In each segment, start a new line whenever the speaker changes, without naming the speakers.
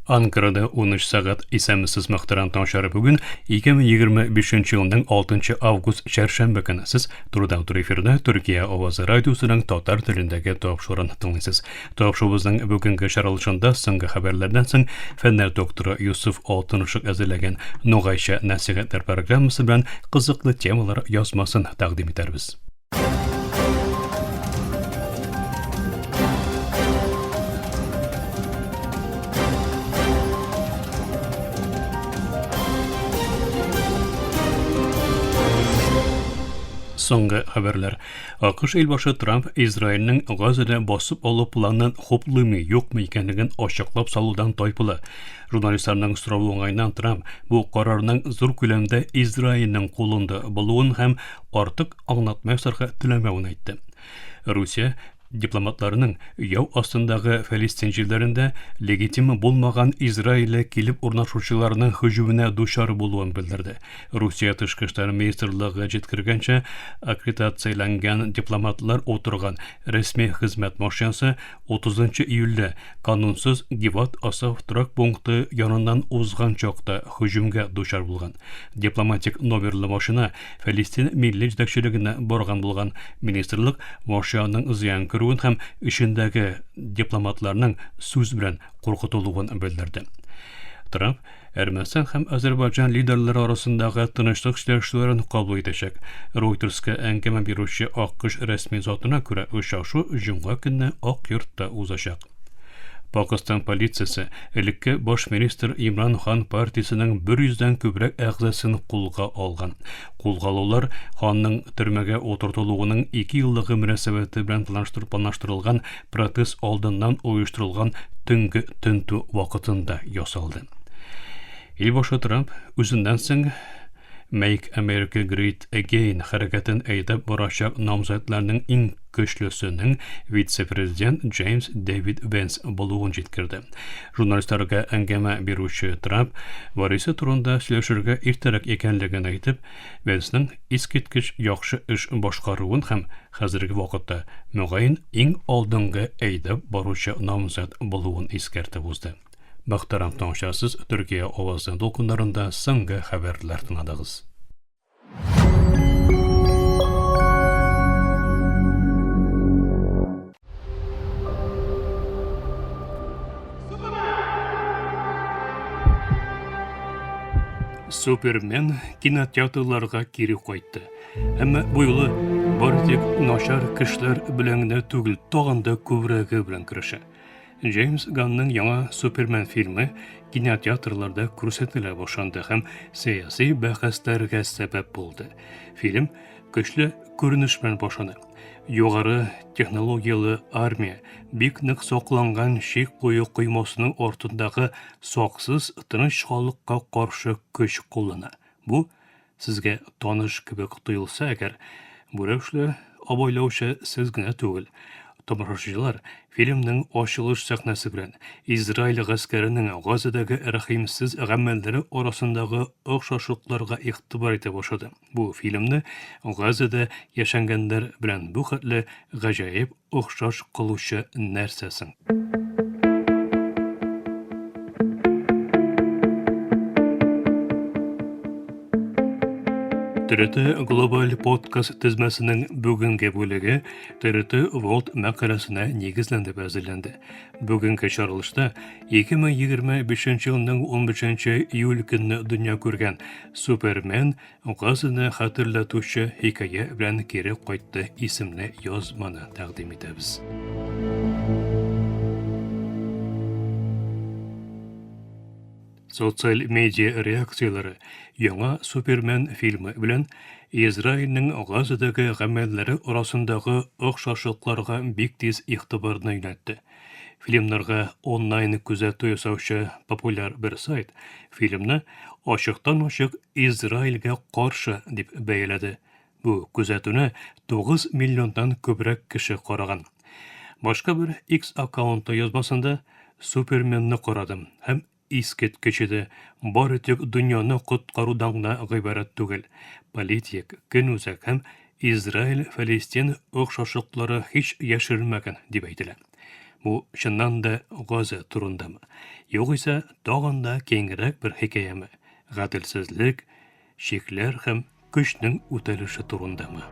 Анкарада 13 сәгать. Исәнмесез, мөхтәрәм тыңлаучылар. Бүген 2025 елның 6 август чәршәмбе көне. Сез турыдан-туры эфирда Төркия авазы радиосының татар телендәге тапшыруын тыңлыйсыз. Тапшыруыбызның бүгенге чыгарылышында соңгы хәбәрләрдән соң фәннәр докторы Юсуф Алтынышык әзерләгән Ногайча нәсихәтләр программасы белән кызыклы темалар язмасын тәкъдим итәрбез. Соңгы хәбәрләр. АКШ илбашы Трамп Израильнең Газада басып алу планын хуплыймы, юкмы икәнлеген ачыклап салудан тайпыла. Журналистларның соравы уңаеннан Трамп бу карарның зур күләмдә Израильнең кулында булуын һәм артык аңлатма ясарга теләмәвен әйтте. Русия дипломатларының яу астындагы Фәлистин җирләрендә легитим булмаган Израильле килеп урнашучыларның һөҗүменә дучар булуын белдерде. Русия тышкы эшләр министрлыгы җиткергәнчә, аккредитацияләнгән дипломатлар утырган рәсми хезмәт машинасы 30 июльдә канунсыз Гиват Асаф торак пункты яныннан узган чакта һөҗүмгә дучар булган. Дипломатик номерлы машина Фәлистин милли җитәкчелегенә барган булган. Министрлык машинаның зыян күрүен һәм эчендәге дипломатларның сүз белән куркытылуын белдерде. Трамп Әрмәнстан һәм Азәрбайҗан лидерлары арасындагы тынычлык сөйләшүләрен кабул итәчәк. Reutersка әңгәмә бирүче АКШ рәсми затына күрә, очрашу җомга көнне Ак йортта узачак. Пакыстан полициясе элекке баш министр Имран Хан партиясенең 100 дән күбрәк әгъзасын кулга алган. Кулга алулар Ханның төрмәгә утыртылуының 2 еллыгы мөнәсәбәте белән планлаштырылган протест алдыннан оештырылган төнге тентү вакытында ясалды. Илбашы Трамп үзеннән соң Make America Great Again хәрәкәтен әйдәп барачак намзәтләрнең иң көчлесенең вице-президент Джеймс Дэвид Венс булуын җиткерде. Журналистларга әңгәмә бирүче Трамп варисы турында сөйләшергә иртәрәк икәнлеген әйтеп, Венсның искиткеч яхшы эш башкаруын һәм хәзерге вакытта, мөгаен, иң алдынгы әйдәп баручы намзәт булуын искәртеп узды. Мөхтәрәм тыңлаучылар, Төркия авазы дулкыннарында соңгы хәбәрләр тыңладыгыз. Супермен кинотеатрларга кире кайтты. Әмма бу юлы бары тик начар кешеләр белән генә түгел, тагын да күбрәге белән көрәшә. Джеймс Ганның яңа Супермен фильмы кинотеатрларда күрсәтелә башланды һәм сәяси бәхәсләргә сәбәп булды. Фильм көчле күренеш белән башлана. Югары технологияле армия бик нык сакланган чик кую коймасының артындагы саксыз тыныч халыкка каршы көч куллана. Бу сезгә таныш кебек тоелса әгәр, бу рәвешле абайлаучы сез генә түгел. Тамашачылар фильмның ачылыш сәхнәсе белән Израиль гаскәренең Газадагы рәхимсез гамәлләре арасындагы охшашлыкларга игътибар итә башлады. Бу фильмны Газада яшәнгәннәр белән бу хәтле гаҗәеп охшаш кылучы нәрсә соң? ТРТ Глобаль подкаст тезмәсенең бүгенге бүлеге ТРТ World мәкаләсенә нигезләнеп әзерләнде. Бүгенге чарылышта 2025 елның 15 июль көнне дөнья күргән Супермен Газаны хәтерләтүче хикәя белән кире кайтты исемле язманы тәкъдим итәбез. Социаль медиа реакцияләре яңа Супермен фильмы белән Израильнең Газадагы гамәлләре арасындагы охшашлыкларга бик тиз игътибарны юнәлтте. Фильмнарга онлайн күзәтү ясаучы популяр бер сайт фильмны ачыктан-ачык Израильгә каршы дип бәяләде. Бу күзәтүне 9 миллионнан күбрәк кеше караган. Башка бер X аккаунты язмасында Суперменны карадым һәм искиткеч иде, бары тик дөньяны коткарудан гына гыйбарәт түгел. Политик, көнүзәк һәм Израиль-Фәлестин охшашлыклары һич яшерелмәгән, дип әйтелә. Бу чыннан да Газа турындамы? Югыйсә, тагын да киңрәк бер хикәяме? Гаделсезлек, чикләр һәм көчнең үтәлеше турындамы?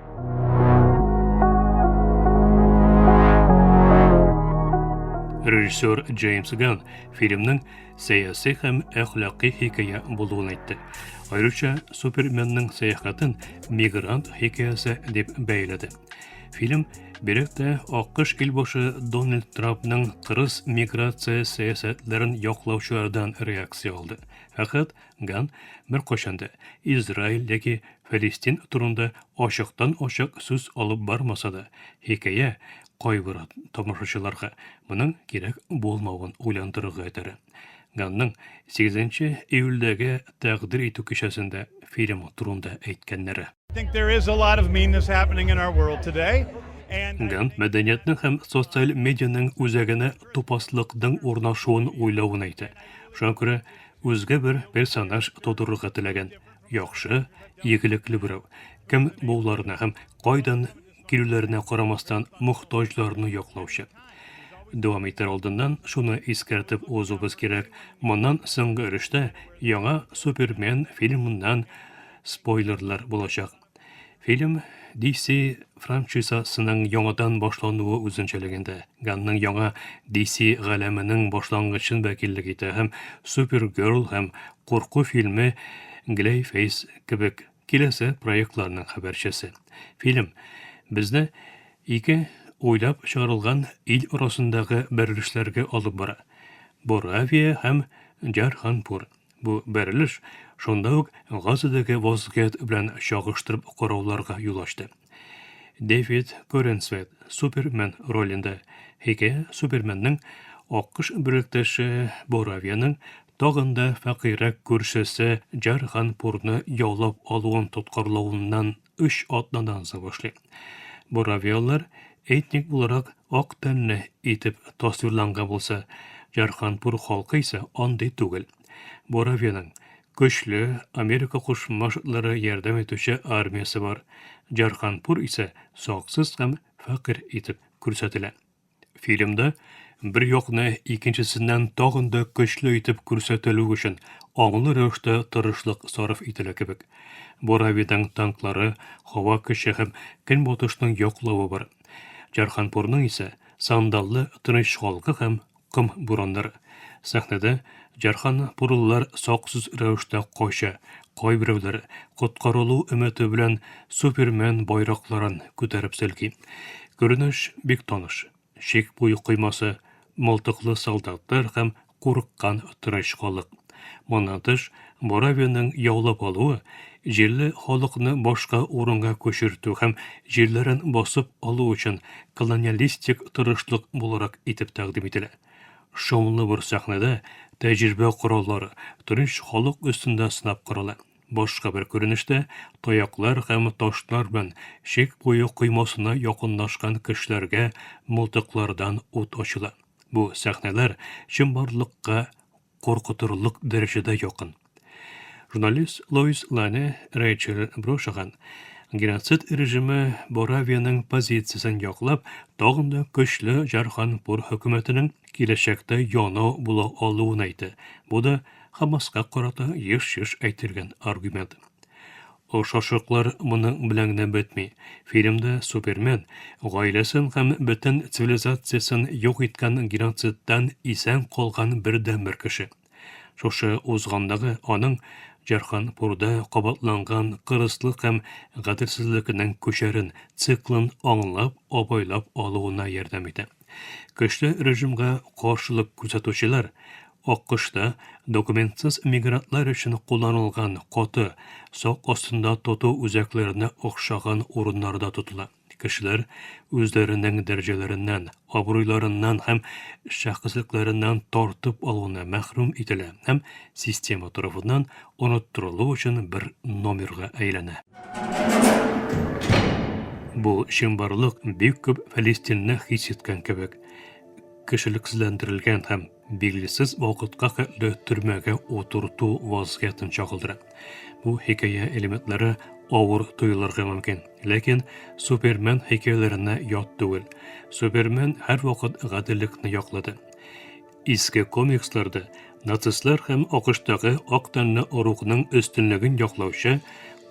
Режиссер Джеймс Ганн фильмның сәяси һәм әхлакый хикәя булуын әйтте. Аеруча Суперменның сәяхәтен мигрант хикәясе дип бәяләде. Фильм бигрәк тә АКШ илбашы Дональд Трампның кырыс миграция сәясәтләрен яклаучылардан реакция алды. Фәкать Ган беркайчан да Израиль яки Фәлистин турында ачыктан-ачык сүз алып бармаса да, хикәя кайбер тамашачыларга моның кирәк булмавын уйландырырга этәрә. Ганның 8 июльдәге тәкъдир итү кичәсендә фильм турында әйткәннәре. Ган мәдәниятнең һәм социаль медианың үзәгенә тупаслыкның урнашуын уйлавын әйтә. Шуңа күрә үзгә бер персонаж тудырырга теләгән. Яхшы, игелекле берәү. Кем булуларына һәм кайдан килүләренә карамастан мохтаҗларны яклаучы. Дәвам итәр алдыннан шуны искәртеп узуыбыз кирәк, моннан соңгы өлештә яңа Супермен фильмыннан спойлерлар булачак. Фильм DC франшизасының яңадан башлануы үзенчәлегендә, Ганның яңа DC галәменең башлангычын вәкиллек итә һәм Супергерл һәм курку фильмы Глейфейс кебек киләсе проектларның хәбәрчесе. Фильм безне ике уйлап чыгарылган ил арасындагы бәрелешләргә алып бара. Боравия һәм Джарханпур. Бу бәрелеш шунда ук Газадагы вазгыять белән чагыштырып карауларга юл ачты. Дэвид Коренсвет Супермен ролендә. Хикәя Суперменның АКШ бүлектәше Боравиянең тагын да фәкыйрьрәк күршесе Джарханпурны яулап алуын тоткарлавыннан өч атнадан соң башлый. Боравиялылар этник буларак ак тәнле итеп тасвирланган булса, Джарханпур халкы исә андый түгел. Боравиянең көчле Америка Кушма Штатлары ярдәм итүче армиясе бар, Джарханпур исә саксыз һәм фәкыйрь итеп күрсәтелә. Фильмда бер якны икенчесеннән тагын да көчле итеп күрсәтелү өчен аңлы рәвештә тырышлык сарыф ителә кебек. Боравиның танклары, һава көче һәм Көнбатышның яклавы бар. Джарханпурның исә сандаллы тыныч халкы һәм ком бураннары. Сәхнәдә джарханпурлылар саксыз рәвештә кача, кайберәүләр коткарылу өмете белән Супермен байракларын күтәреп селки. Күренеш бик таныш. Чик буе коймасы, мылтыклы солдатлар һәм курыккан тыныч халык. Моннан тыш, Боравиянең яулап алуы җирле халыкны башка урынга күчертү һәм җирләрен басып алу өчен колониалистик тырышлык буларак итеп тәкъдим ителә. Шомлы бер сәхнәдә тәҗрибә кораллары тыныч халык өстендә сынап карала. Башка бер күренештә таяклар һәм ташлар белән чик буе коймасына якынлашкан кешеләргә мылтыклардан ут ачыла. Бу сәхнәләр чынбарлыкка куркытырлык дәрәҗәдә якын. Журналист Лоис Лане Рэйчел Брошаган геноцид режимы Боравиянең позициясен яклап, тагын да көчле Джарханпур хөкүмәтенең киләчәктә янау була алуын әйтте. Бу да Хамаска карата еш-еш әйтелгән аргумент. Охшашлыклар моның белән генә бетми. Фильмда Супермен гаиләсен һәм бөтен цивилизациясен юк иткән геноцидтан исән калган бердәнбер кеше. Шушы узгандагы аның Джарханпурда кабатланган кырыслык һәм гаделсезлекнең күчәрен, циклын аңлап, абайлап алуына ярдәм итә. Көчле режимга каршылык күрсәтүчеләр АКШта документсыз мигрантлар өчен кулланылган каты, сак астында тоту үзәкләренә охшаган урыннарда тотыла. Кешеләр үзләренең дәрәҗәләреннән, абруйларыннан һәм шәхеслекләреннән тартып алуына мәхрүм ителә һәм система тарафыннан оныттырылу өчен бер номерга әйләнә. Бу чынбарлык бик күп фәлестинне хис иткән кебек, кешелексезләндерелгән һәм билгесез вакытка хәтле төрмәгә утырту вазгыятен чагылдыра. Бу хикәя элементлары авыр тоелырга мөмкин. Ләкин Супермен хикәяләренә ят түгел. Супермен һәрвакыт гаделлекне яклады. Иске комиксларда нацистлар һәм АКШтагы ак тәнле ыругның өстенлеген яклаучы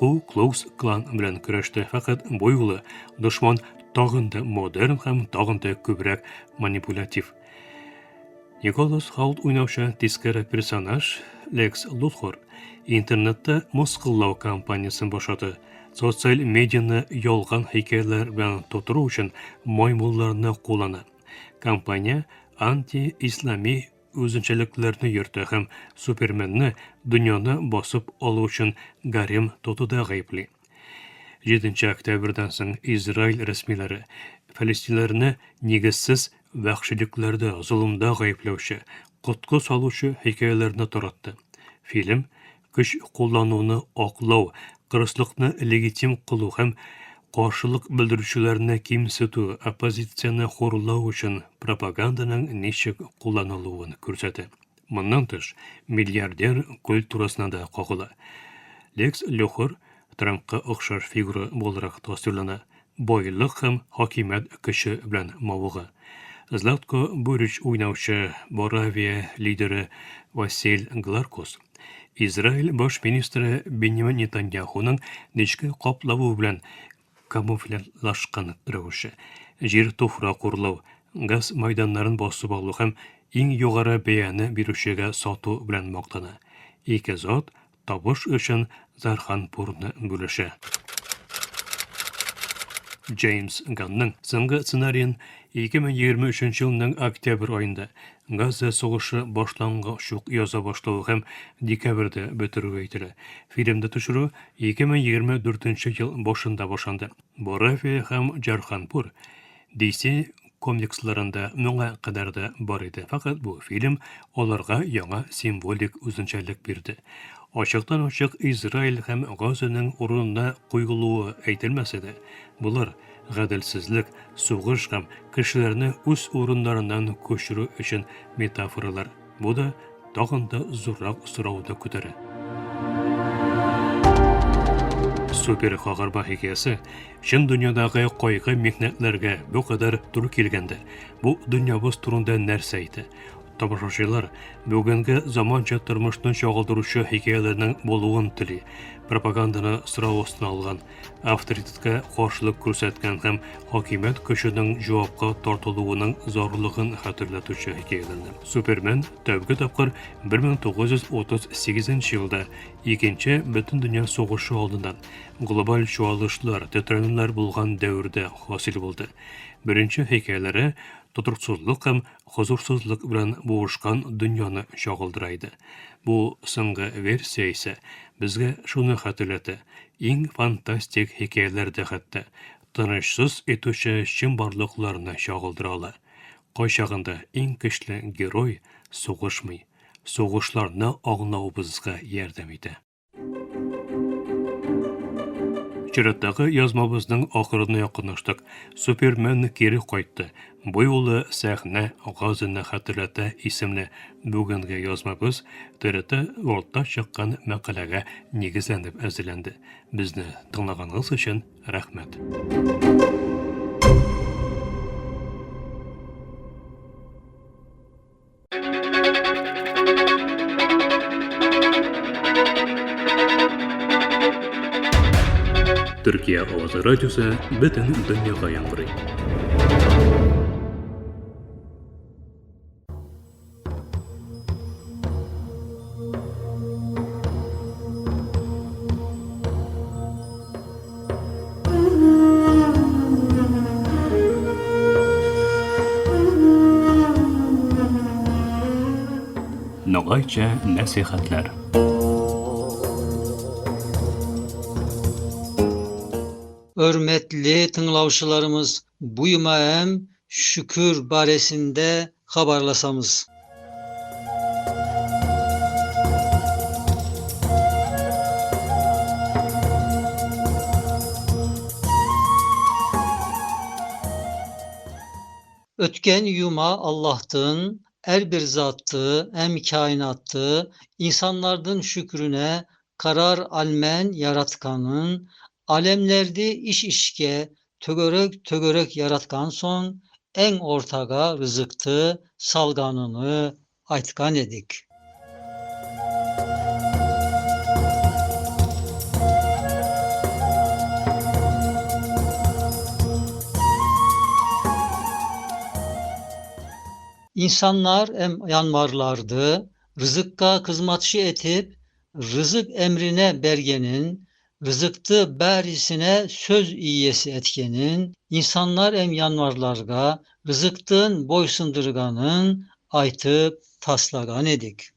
Ку Клукс Клан белән көрәште, фәкать бу юлы дошман тагын да модерн һәм тагын да күбрәк манипулятив. Николас Хаут уйнаучы тискәре персонаж Лекс Лутхор интернетта мыскыллау кампаниясен башлады. Социаль медианы ялган хикәяләр белән тутыру өчен маймылларны куллана. Компания анти-ислами үзенчәлекләрне йөртә һәм Суперменны дөньяны басып алу өчен гарем тотуда гаепли. 7 октябрьдән соң Израиль рәсмиләре фәлестиннәрне нигезсез вәхшилекләрдә, золымда гаепләүче, коткы салучы хикәяләрне таратты. Фильм көч куллануны аклау, кырыслыкны легитим кылу һәм каршылык белдерүчеләрне кимсетү, оппозицияне хурлау өчен пропаганданың ничек кулланылуын күрсәтә. Моннан тыш, миллиардер культурасына да кагыла. Лекс Люхор Трампка охшаш фигура буларак тасвирлана, байлык һәм хакимият көче белән мавыга. Златко Бурич уйнаучы Боравия лидеры Василь Гларкус Израиль баш министры Беньямин Нетаньяхуның нечкә каплавы белән камуфляжлашкан рәвеше, җир туфрак урлау, газ майданнарын басып алу һәм иң югары бәяне бирүчегә сату белән мактана. Ике зат Табыш өчен Зарханпурны бүлешә. Джеймс Ганның соңгы сценариен 2023 елның октябрь аенда Газа сугышы башлангач ук яза башлавы һәм декабрьдә бетерүе әйтелә. Фильмны төшерү 2024 ел башында башланды. Боравия һәм Джарханпур DC комиксларында моңа кадәр дә бар иде, фәкать бу фильм аларга яңа символик үзенчәлек бирде. Ачыктан-ачык Израиль һәм Газаның урынына куелуы әйтелмәсә дә, болар гаделсезлек, сугыш һәм кешеләрне үз урыннарыннан күчерү өчен метафоралар. Бу да тагын да зуррак сорауны күтәрә. Супер Кагырба хикәясе чын дөньядагы кайгы михнәтләргә бу кадәр туры килгәндә, бу дөньябыз турында нәрсә әйтә? Тамашачылар бүгенге заманча тормышны чагылдыручы хикәяләрнең булуын тели. Пропаганданы сорау астына алган, авторитетка каршылык күрсәткән һәм хакимият көченең җавапка тартылуының зарурлыгын хәтерләтүче хикәяләрне. Супермен тәүге тапкыр 1938 елда Икенче бөтендөнья сугышы алдыннан глобаль чуалышлар, тетрәнүләр булган дәвердә хасил булды. Беренче хикәяләре тотрыксызлык һәм хозурсызлык белән буышкан дөньяны чагылдыра иде. Бу соңгы версия исә безгә шуны хәтерләтә, иң фантастик хикәяләр дә хәтта тынычсыз итүче чынбарлыкларны чагылдыра ала. Кайчагында иң көчле герой сугышмый, сугышларны аңлавыбызга ярдәм итә. Чираттагы язмабызның ахырына якынлаштык. Супермен кире кайтты. Бу юлы сәхнә Газаны хәтерләтә исемле бүгенге язмабыз ТРТ World-та чыккан мәкаләгә нигезләнеп әзерләнде. Безне тыңлаганыгыз өчен рәхмәт. Төркия авазы радиосы бөтен дөньяга яңгырый. Ногайча нәсихәтләр.
Hörmetli tınglavşılarımız, buyuma hem şükür baresinde habarlasamız. Ötken yuma Allah'tın er bir zattı, em kainattı, insanlardan şükrüne karar almen yaratkanın, Alemlerdi iş işke tögörök tögörök yaratkan soñ eñ ortaga rızıqtı salganını aytkan edik. İnsanlar em yanvarlardı rızıqqa kızmatşı etip rızıq emrine bergenin, rızıqtı bärisine söz iyesi etkenin, insanlar em yanvarlarga rızıqtın boysundırganın aytıp taslagan edik.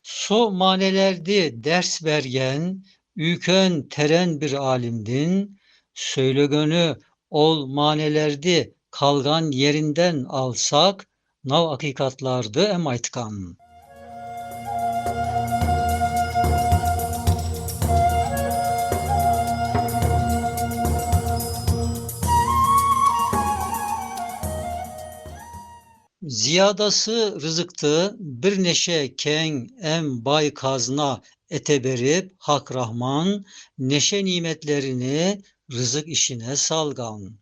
So manelerdi ders bergen üyken teren bir alimdin söylegönü ol manelerdi kalgan yerinden alsak nav akikatlardı em aytkan. Ziyadası rızıqtı bir neşe keñ em bay kazna ete berip Haq Rahman neşe nimetlerini rızıq işine salgan.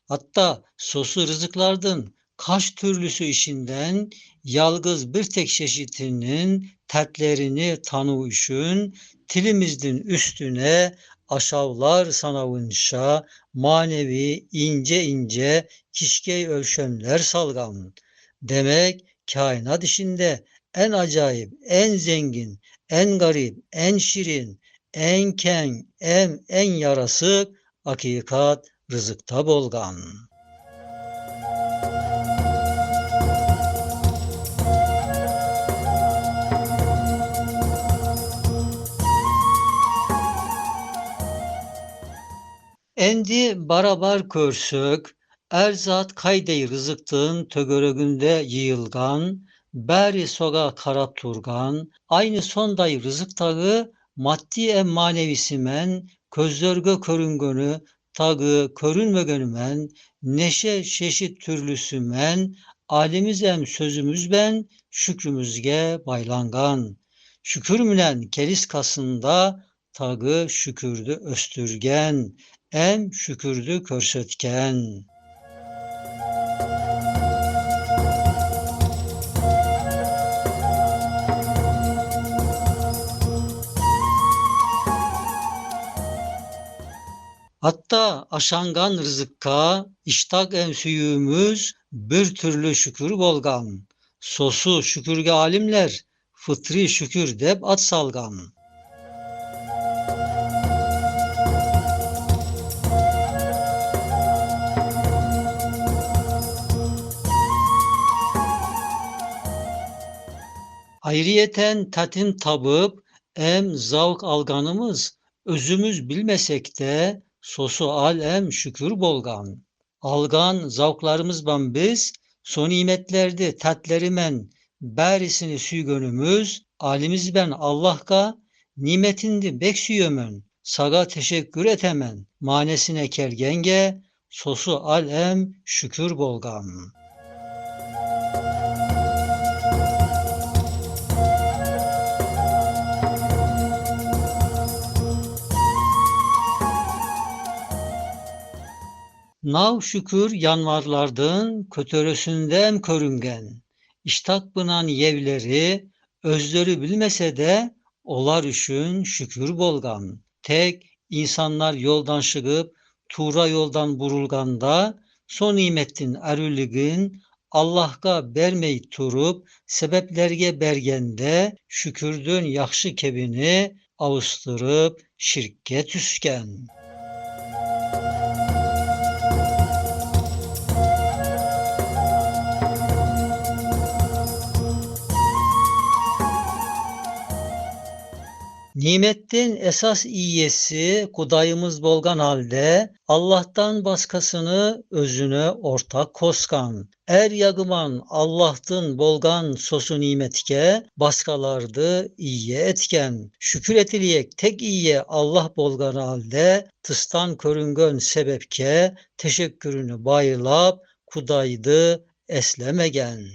Atta sosu rızıqlardın kaç türlüsü işinden yalgız bir tek çeşitinin tatlerini tanıv üşün tilimizdin üstüne aşavlar sanavınşa manevi ince ince kişkey ölçemler salgan. Demek kainat işinde en acayip, en zengin, en garip, en şirin, en keñ, en yarasık hakikat rızıkta bolgan. Endi barabar körsök, er zat kaydey rızıktığın tögörögünde yığılgan, bäri soga karap turgan, aynı sonday rızıktağı maddi em manevisimen közlörgö körüngönü tagı körünmögönümen neşe çeşit türlüsümen alimiz em sözümüz ben şükrümüzge baylangan. Şükür münen kelis kasında tagı şükürdü östürgen, em şükürdü körsetken. Hatta aşangan rızıkka iştak em süyüğümüz bir türlü şükür bolgan. Sosu şükürge alimler fıtri şükür dep at salgan. Ayrıyeten tatim tabıp em zavk alganımız özümüz bilmesek de sosu al em şükür bolgan. Algan zavklarımızban biz son nimetlerdi tatlerimen bärisini süygönümüz alimiz ben Allah'ka nimetindi bek süyömün saga teşekkür etemen manesine kelgenge sosu al em şükür bolgan. Nav şükür yanvarlardın kötörösünden körüngen. İştak bınan yevleri özleri bilmese de olar üşün şükür bolgan. Tek insanlar yoldan şıgıp tuğra yoldan burulganda son nimettin erüligin Allah'a bermey turup sebeplerge bergende şükürdün yakşı kebini avustırıp şirkke tüsken. Nimettin esas iyesi Kudayımız bolgan halde Allah'tan baskasını özüne ortak koskan. Er yagıman Allah'tın bolgan sosu nimetke baskalardı iyiye etken. Şükür etiliyek tek iyiye Allah bolgan halde tıstan körüngön sebepke teşekkürünü baylap Kudaydı eslemegen.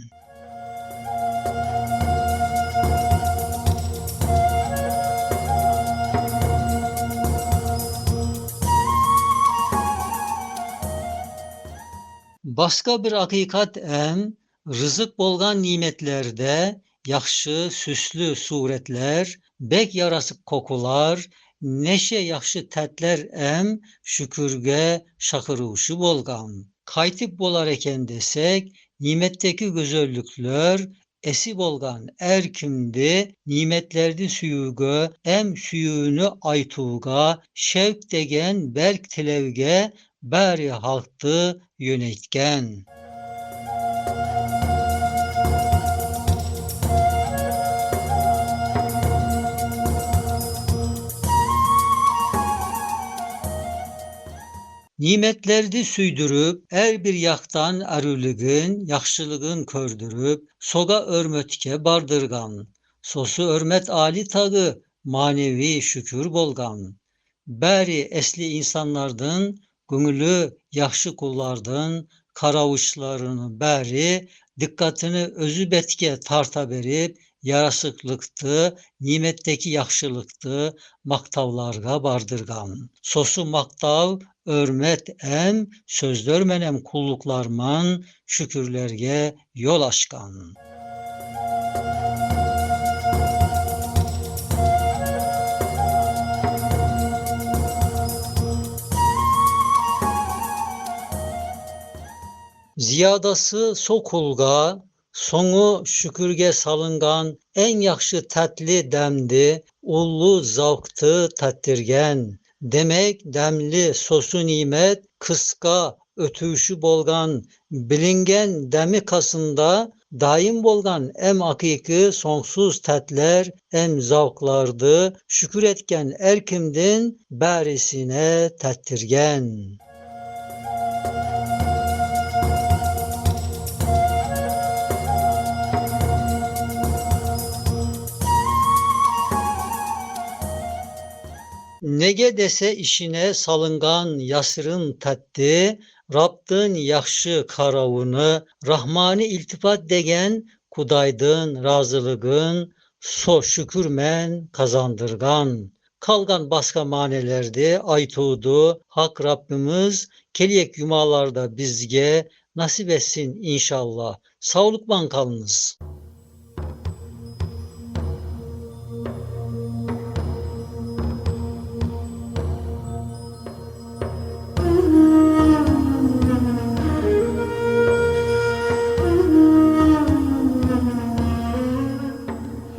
Başka bir hakikat em, rızık bolgan nimetlerde yaxşı süslü suretler, bek yarasık kokular, neşe yaxşı tetler em, şükürge şakırışı bolgan. Kaytip bolar eken desek, nimetteki güzellikler esi bolgan er kimdi nimetlerdi süyügö em süyüğünü aytuğga şevk degen berk tilevge bari halktı yönetken. Nimetlerdi süydürüp, er bir yaktan arülügün, yaxşılığın kördürüp, soga örmötke bardırgan. Sosu örmet ali tağı, manevi şükür bolgan. Bari esli insanlardın, gönüllü yaxşı kullardın, karavuşlarını bari, dikkatini özü betke tarta berip, yarasıklıktı, nimetteki yaxşılıktı, maktavlarga bardırgan. Sosu maktav, örmet em, sözler kulluklarman, şükürlerge yol açkan. Ziyadası sokulga, sonu şükürge salıngan en yaxşı tatlı demdi, ullu zavktı tattirgen. Demek demli sosu nimet, kıska ötüşü bolgan, bilingen demi kasında daim bolgan em hakiki sonsuz tatler, em zavklardı, şükür etken erkimdin berisine tattirgen. Nege dese işine salıngan yasırın tatti, Rabdın yaxşı karavını, Rahmani iltifat degen Kudaydın razılığın, so şükür men kazandırgan. Kalgan başka manelerdi, aytuğdu, Hak Rabbimiz keliyek yumalarda bizge nasip etsin inşallah. Sağlıkman kalınız.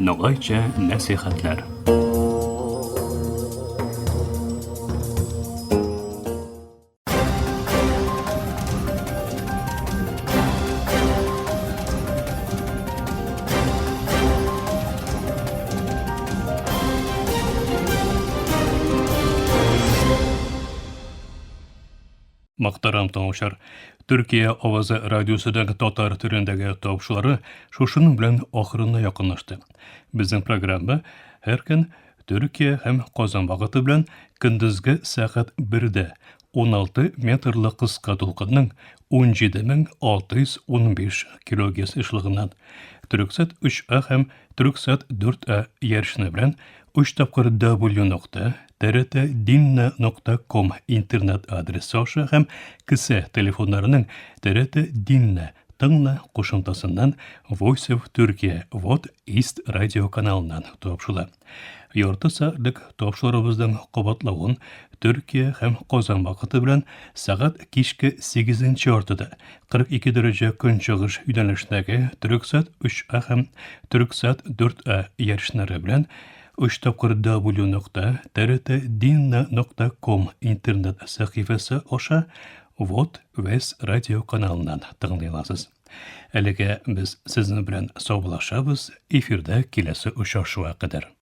Ногайча нәсихәтләр. Мөхтәрәм тыңлаучылар, Төркия авазы радиосының татар телендәге тапшырулары шушының белән ахырына якынлашты. Безнең программа һәр көн Төркия һәм Казан вакыты белән көндезге сәгать 1-дә 16 метрлы кыска дулкынның 17615 килогерц ешлыгыннан Төрксат 3А һәм Төрксат 4А ярышны белән 3 тапкыр W нокта trtdinna.com интернет адресы аша һәм кесә телефоннарының TRT Dinna тыңла кушымтасыннан Voice of Turkey Вот East радио каналыннан тапшыла. Ярты сәгатьлек тапшыруыбызның кабатлавын Төркия һәм Казан вакыты белән сәгать кичке 8 яртыда 42 дәрәҗә көнчыгыш юнәлешендәге Төрексат 3А һәм Төрексат 4А ярышнары белән 3 тапкыр w нокта trtdinna.com интернет сәхифәсе аша Вот Вес радио каналыннан тыңлый аласыз. Әлегә без сезнең белән саубуллашабыз, эфирда киләсе очрашуга кадәр.